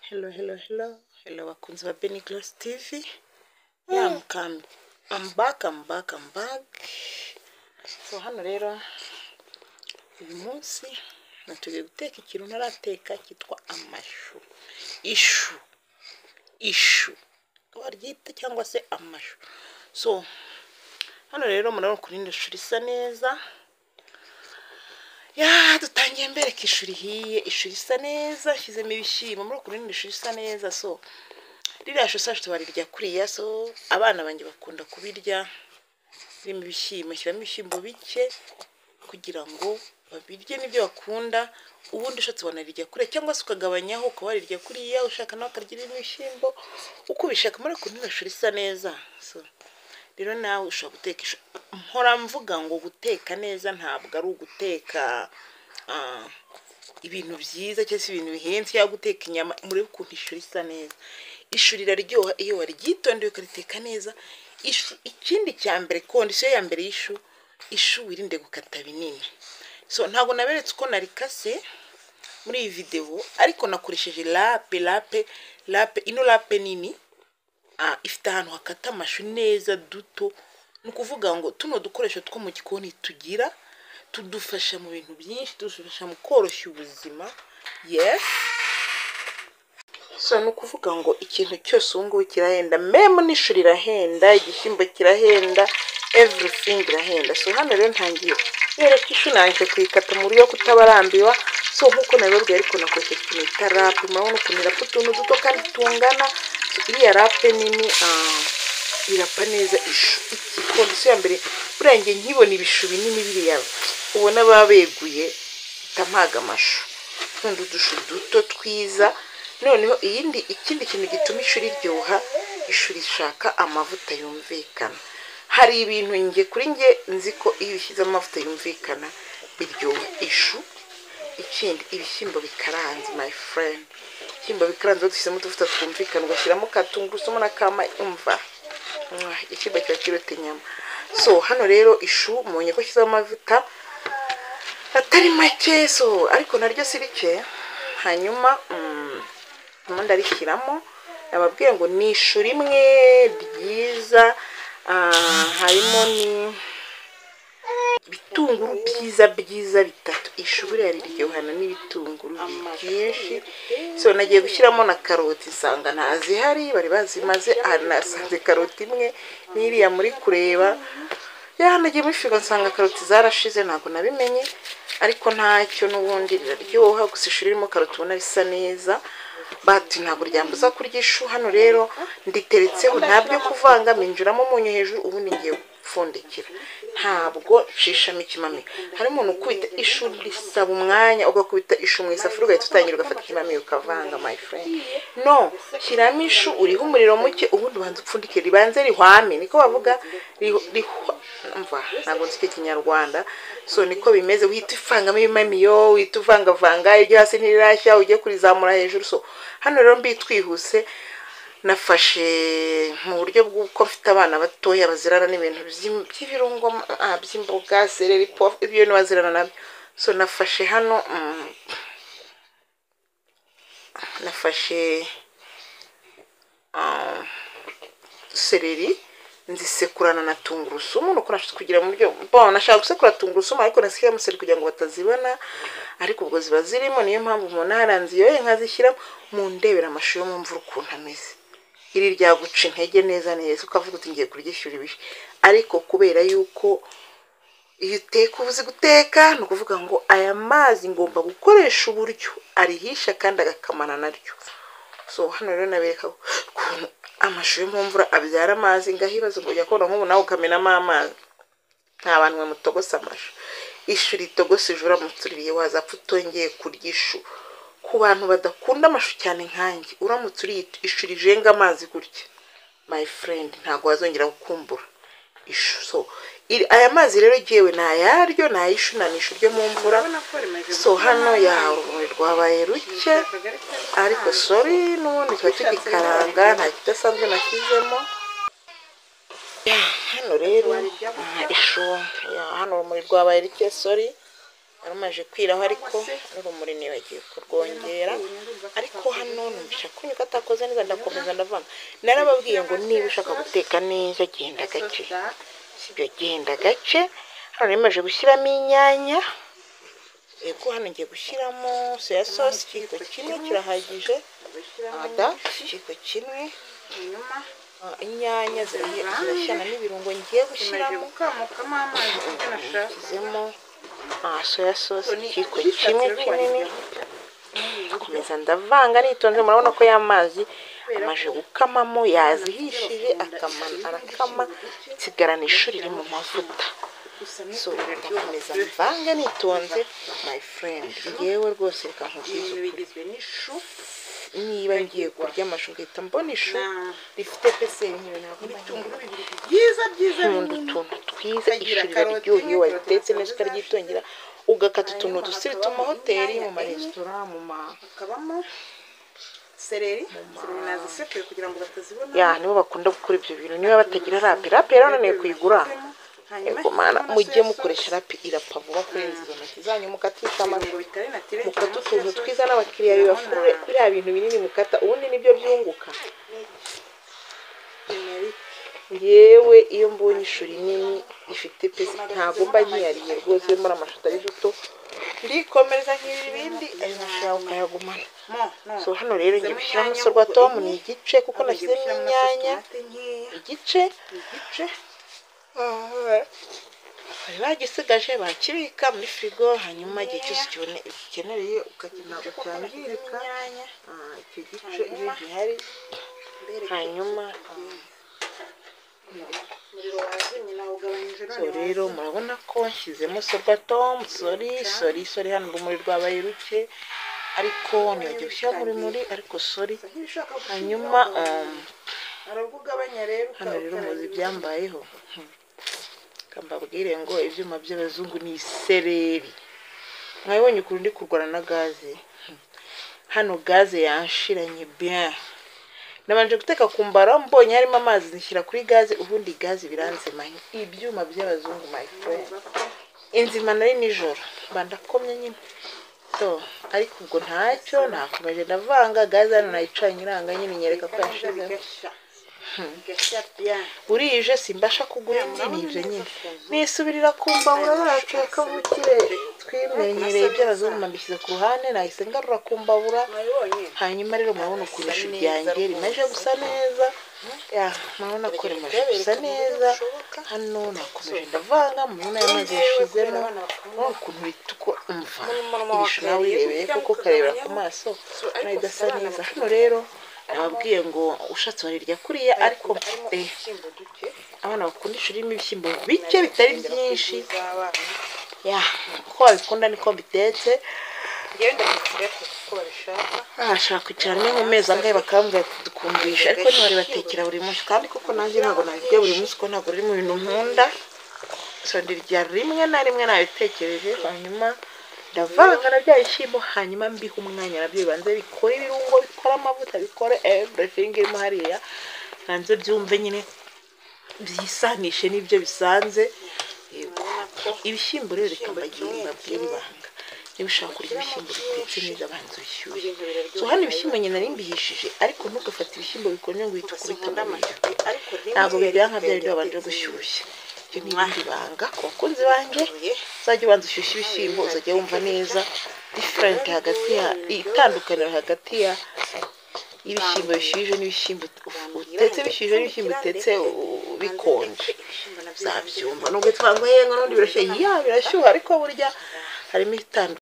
Hello, hello, hello, hello bakunzi ba Benny Glass TV. Yeah, I'm back, I'm back, I'm back. So hano rero uyu munsi natugiye guteka ikintu ntarateka cyitwa amashu. Ishu. Ishu. Waryita cyangwa se amashu. So hano rero murabona ukuntu ishu risa neza. Ya dutangiye mbereka ishu rihiye, ishu risa neza, shyizemo ibishyimbo, muri ukuntu ishu risa neza. So ririya shu sashi tubarirya kuriya, so abana banjye bakunda kubirya birimo ibishyimbo, shyiramo ibishyimbo bike kugira ngo babirye n'ibyo bakunda. Ubundi ushatse wanarirya kuriya cyangwa se ukagabanyaho ukaba warirya kuriya, ushaka nawe akarya irimo ibishyimbo uko ubishaka. Muri ukuntu ishu risa neza. So rero nawe ushobora guteka ishu. Mpora mvuga ngo guteka neza ntabwo ari uguteka ibintu byiza cyangwa se ibintu bihenze cyangwa guteka inyama. Murebe ukuntu ishu risa neza. Ishu riraryoha iyo waryitondeye ukariteka neza. Ishu, ikindi cya mbere, condition ya mbere y'ishu, ishu wirinde gukata binini. So ntabwo naberetse uko narikase muri iyi video, ariko nakoresheje râpe, râpe, râpe, ino râpe nini ifite ahantu hakata amashu neza duto. Ni ukuvuga ngo tuno dukoresho two mu gikoni tugira tudufasha mu bintu byinshi, tudufasha mu koroshya ubuzima. Yes. So ni ukuvuga ngo ikintu cyose ubu ngubu kirahenda, même n'ishu rirahenda, igishyimbo kirahenda, everything irahenda. So hano rero ntangiye bereka ishu, nangije kuyikata mu buryo kutabarambiwa. So nkuko nabibabwiye, ariko nakoresheje ikintu bita râpe. Murabona ukuntu irapa utuntu duto kandi tungana. So iriya râpe nini irapa neza ishu. Iki condition ya mbere, buriya njye nkibona ibishu binini biriya ubona baba beguye, mpaga amashu tundi udushu duto twiza. Noneho iyindi, ikindi kintu gituma ishu riryoha, ishu rishaka amavuta yumvikana. Hari ibintu nge kuri nge nzi ko iyo ushyizemo amavuta yumvikana biryoha ishu. Ikindi, ibishyimbo bikaranze, my friend, ibishyimbo bikaranze dushyizemo utuvuta twumvikana, ugashyiramo ka tungurusumu na kama, umva igishyimbo kiba kiruta inyama. So hano rero ishu mubonye ko shyizemo amavuta atari make, so ariko naryo si rike. Hanyuma ndimo ndarishyiramo, nababwiye ngo ni ishu rimwe ryiza, harimo ni ibitunguru byiza byiza bitatu. Ishu buriya riryohana n'ibitunguru byinshi. So nagiye gushyiramo na karoti nsanga ntazihari, bari bazimaze. Nasanze karoti imwe n'iriya muri kureba. Ya nagiye muri firigo nsanga karoti zarashize, ntabwo nabimenye, ariko ntacyo, n'ubundi riraryoha. Gusa ishu ririmo karoti ubona risa neza, bati ntabwo ryambuza kurya ishu. Hano rero nditeretseho, nta byo kuvanga, minjiramo umunyu hejuru, ubundi ngiye gupfundikira. Ntabwo nshishamo ikimamiyo. Hari umuntu ukubita ishu, risaba umwanya, ugakubita ishu mu isafuriya ugahita utangira ugafata ikimamiyo ukavanga. My friend, no, shyiramo ishu uriho umuriro muke, ubundi ubanza upfundikire ribanze rihwame, niko bavuga. Mva ntabwo nzi icyo Kinyarwanda. So niko bimeze, uhita uvangamo ibimamiyo, uhita uvangavanga, iryo hasi ntirirashya ujye kurizamura hejuru. So hano rero mbitwihuse, nafashe mu buryo bw'uko mfite abana batoya bazirana n'ibintu by'ibirungo by'imboga, céleri, poivre, ibyo bintu bazirana nabyo. So nafashe hano, nafashe céleri nzisekurana na tungurusumu. Nuko nashatse kugira mu buryo bon, nashaka gusekura tungurusumu ariko nashyiramo céleri kugira ngo batazibona, ariko ubwo ziba zirimo, niyo mpamvu umuntu haranze iyo nkazishyiramo. Mu ndebera amashu yo mu mvura ukuntu ameze, iri ryaguca intege neza neza, ukavuga uti ngiye kuryishyura ibihe. Ariko kubera yuko iyo uteka uba uzi guteka, ni ukuvuga ngo aya mazi ngomba gukoresha uburyo arihisha kandi agakamana naryo. So hano rero nabereka ukuntu amashu yo mu mvura abyara amazi. Ngaho ibibazo ngo ujya kubona nk'ubu nawe ukamenamo amazi. Nta bantu mwe mutogose amashu, ishu ritogose ejo uramutse uririye wazapfa utongeye kurya ishu. Ku bantu badakunda amashu cyane nkanjye, uramutse uriye ishu rijenga amazi gutya, my friend, ntabwo wazongera gukumbura ishu. So aya mazi rero jyewe ni ayaryo, ni ay'ishu, ni ishu ryo mu mvura. So hano ya urumuri rwabaye ruke, ariko sorry, n'ubundi tuba tugikaranga, nta kidasanzwe nashyizemo. Hano rero ishu ya hano urumuri rwabaye ruke, sorry. Arumaje kwiraho ariko n'urumuri nibagiwe kurwongera. Ariko hano numvisha akunyu katakoze neza, ndakomeza ndavanga. Narababwiye ngo niba ushaka guteka neza genda gake, sibyo? Genda gake. Hano nemaje gushyiramo inyanya. Yego, hano ngiye gushyiramo soya sauce, ikiyiko kimwe kirahagije. Ada ikiyiko kimwe. Inyanya zirashyana n'ibirungo ngiye gushyiramo. Nshyizemo soya sauce ikiyiko kimwe kinini. Komeza ndavanga nitonze. Murabona ko y'amazi amaje gukamamo, yazihishije, arakama, nsigarana ishu riri mu mavuta. So ndakomeza mvange nitonze my friend. Ngewe rwose reka nkubwize ukuri, niba ngiye kurya amashu ngahita mbona ishu rifite peseri nyine, ntabwo nkunda utuntu twiza. Ishu riraryoha iyo waritetse neza ukaryitongera, ugakata utuntu dusirita mu mahoteli, mu maresitora, mu ma seleri nazisekuye kugira ngo batazibona. Ya, nibo bakunda gukora ibyo bintu niba batagira râpe. Râpe rero naniwe kuyigura. Ego mana, mujye mukoresha râpe, irapfa vuba kurenza izo ntoki zanyu mukatisha amashu. Mukata utuntu twiza n'abakiriya bibafurure. Biriya bintu binini mukata ubundi nibyo byunguka. Yewe, iyo mbonye ishu rinini rifite pesi ntabwo mba nkiyariye rwose. Iyo mbona amashu atari duto ndikomereza nk'ibi, ibindi ayo mashu yawe ukayagumana. So hano rero ngiye gushyiramo sorwatomu, ni igice kuko nashyizemo inyanya igice. Bari bagisigaje bakibika muri firigo, hanyuma igihe cyose ukeneye ntabwo cyangirika icyo gice iyo gihari. Hanyuma so rero murabona ko nshyizemo sorwatomu. Sorry, sorry, sorry, hano urumuri rwabaye ruke, ariko ntibagiye gushyiramo urumuri, ariko sorry. Hanyuma hano rero muzi ibyambayeho. Mbabwire ngo ibyuma by'abazungu ni isereri. Mwabibonye ukuntu ndi kurwana na gaze hano. Gaze yanshiranye bien. Nabanje guteka ku mbara, mbonye harimo amazi nshyira kuri gaze, ubundi gaze biranzimanye. Ibyuma by'abazungu my friend, inzima nari nijoro mba ndakomye nyine. So ariko ubwo ntacyo, nakomeje ndavanga. Gaze hano nayicanye iranga nyine, nyereka ko yashizemo. Burije simbasha kugura indi, ni ibyo nyine nisubirira ku mbabura zacu ya kavukire twimenyereye. Iby'abazungu mbishyize ku ruhande, nahise ngarura ku mbabura. Hanyuma rero murabona ukuntu ishu ryanjye rimaze gusa neza. Murabona ko rimaze gusa neza. Hano nakomeje ndavanga, murabona aya mazi yashizemo, murabona ukuntu ritukura. Umva iri shu nawe uyirebeye kuko ukarebera ku maso nayo idasa neza. Hano rero nababwiye ngo ushatse warirya kuriya, ariko mfite abana bakunda ishu ririmo ibishyimbo bike bitari byinshi. Ya, uko babikunda niko mbitetse. Ashaka kwicara rimwe mu mezi angahe bakambwira tukumvisha, ariko ntibari buri munsi. Kandi koko nanjye ntabwo nabirya buri munsi kuko ntabwo riri mu bintu nkunda. So ndirya rimwe na rimwe nabitekereje. Hanyuma ndavanga na bya bishyimbo, hanyuma mbiha umwanya nabyo bibanze bikore ibirungo, bikore amavuta, bikore everything irimo hariya, hanze byumve nyine byisanishe n'ibyo bisanze. Ibishyimbo rero reka mbabwire ibanga: niba ushaka kurya ibishyimbo bitetse neza, banza ubishyushye. So hano ibishyimbo nyine nari mbihishije, ariko ntugafate ibishyimbo bikonje ngo uhite ukubita mu biryo, ntabwo biryoha nka bya bindi wabanje gushyushya. Iryo ni irindi banga ku bakunzi banjye: uzajya ubanza ushyushye ibishyimbo, uzajya wumva neza different hagati ya itandukaniro hagati ya ibishyimbo bishyushye n'ibishyimbo utetse bishyushye n'ibishyimbo utetse bikonje, uzabyumva. Nubwo twanga ngo n'ubundi birashyuha, ya birashyuha, ariko burya harimo itandukaniro.